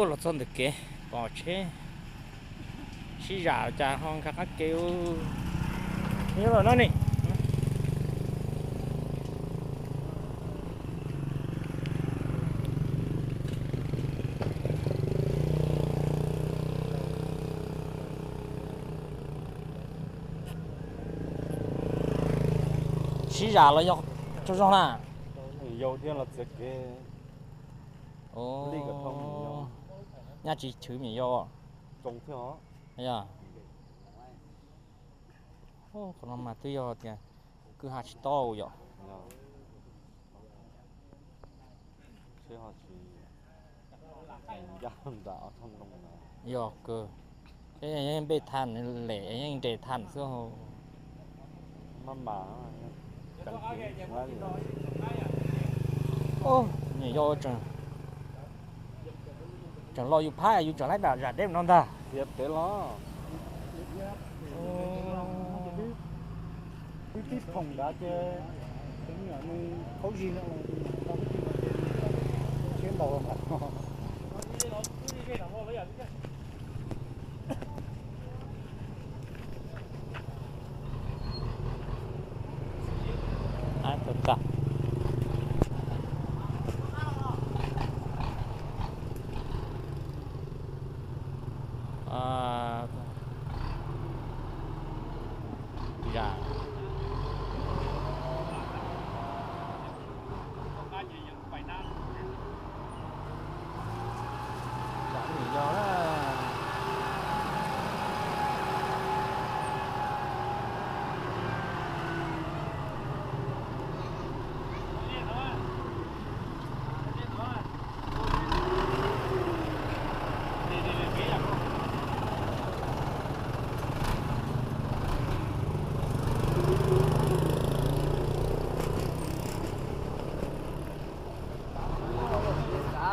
Los txog ntawm kev pom tsheb sib zam cas ho nkag qab kev. Nyob los no ne. Sib zam los yog tsaug zog na. Yau thiab los txiav kev. Nyaj tsis chwv me yau. Yog. Qhov no mas twb yog tias kwj ha tsis tau yom. Yog kawg. Peb yeej npej tha lem, yeej nres tha xwb. Nyuam yau tseem los yus phab yus tseem laib dam zam deb no ntag. Tias pem los. Twb tib phoom nrad ces nws khaub zig no, siab ntaus los nrad.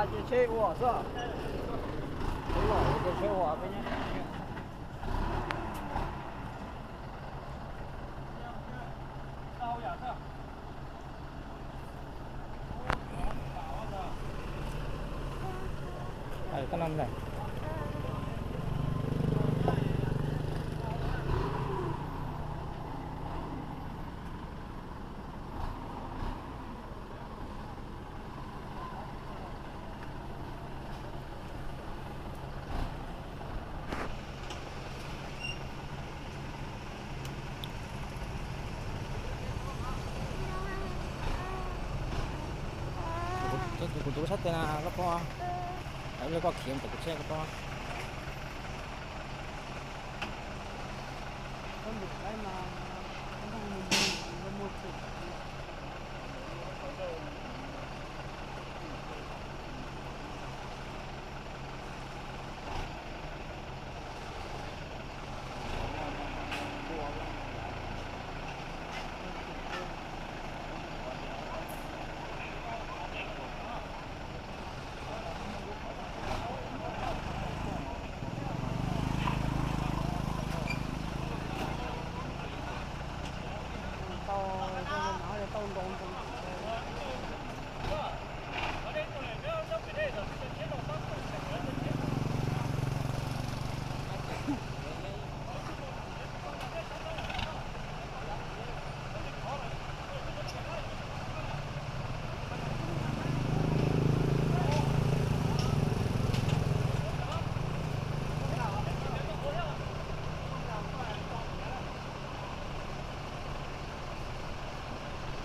Ces tsheb ua xwb. Ces tsheb ua peb nyob. Kuv tus sab tes na koj pom, koj khiav ntawm kuv tsheb koj pom.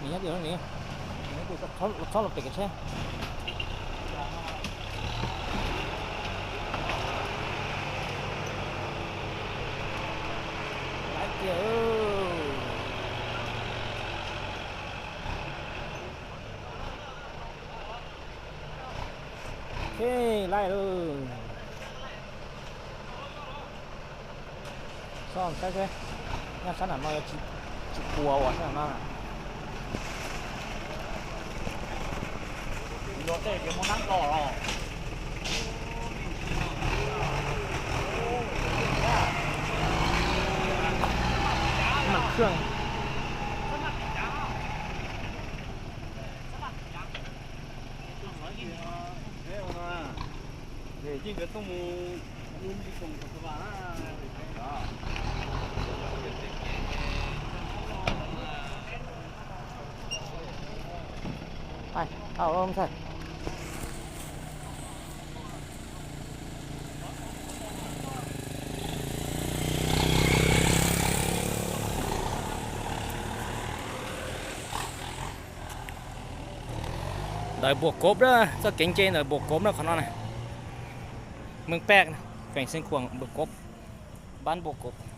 Nws nyob tim no ne, nws nyob tim txhob los pem kev tsheb. Laiv kiag. Ok, laiv lawm. Txhob saib seb, nyob sab nram no yuav tsis puas uas sab nram no. Luag tej tias muaj nab nto los. Mas khwj. Ntawm Npuag Kov, txoj kev nce ntawm Npuag Kov na, qhov no na. Meej Paj, feem Xeev Khuam, Npuag Kov, npab Npuag Kov.